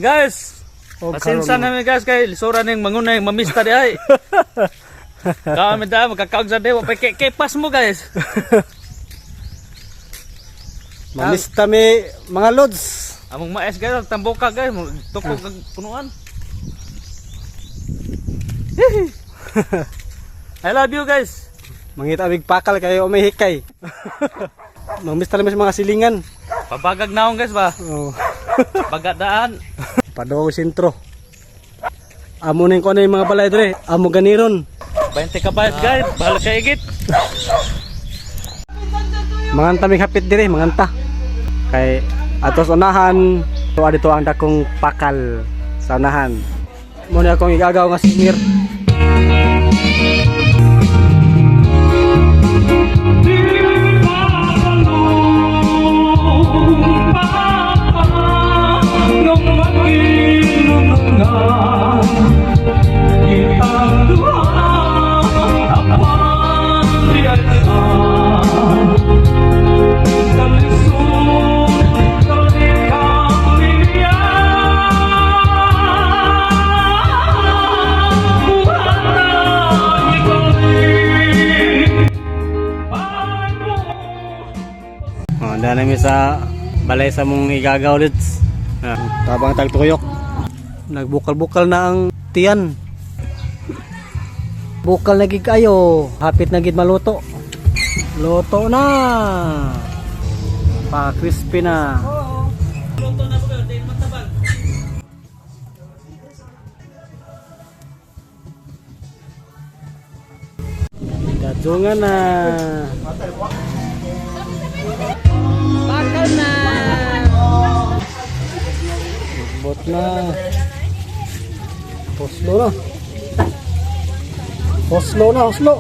Guys, Og pasensya karon. na mi, guys, kay lisura ning mangunay mamista di ay. Kami da magkakaog sa dewa pa kay kepas mo, guys. Mamista mi, mga lods. Among mais, guys, tamboka, guys, tukog kag punuan. I love you, guys. Mangita mig pakal kayo may hikay. Mamista mi sa mga silingan. Pabagag naong, guys, ba? Oh. Bagadaan. Padong sentro. Amo ning ko na yung mga balay dre. Amo ganiron. 20 ka bayad, guys, bahala kay igit. Manganta mig hapit dire, manganta. Kay atos unahan, tuwa dito ang dakong pakal sa unahan. Mo ni akong igagaw nga singer. Oh, dana mi sa balay sa mong igagaw, lods. Ah, tabang tagtuyok. Nagbukal-bukal na ang tiyan. Bukal na gid kayo, hapit na gid maluto. Luto na. Pa crispy na. Luto na ba dahil matabang. Dadungan na. Bakal na. Bot na. Oslo na. Oslo na, Oslo.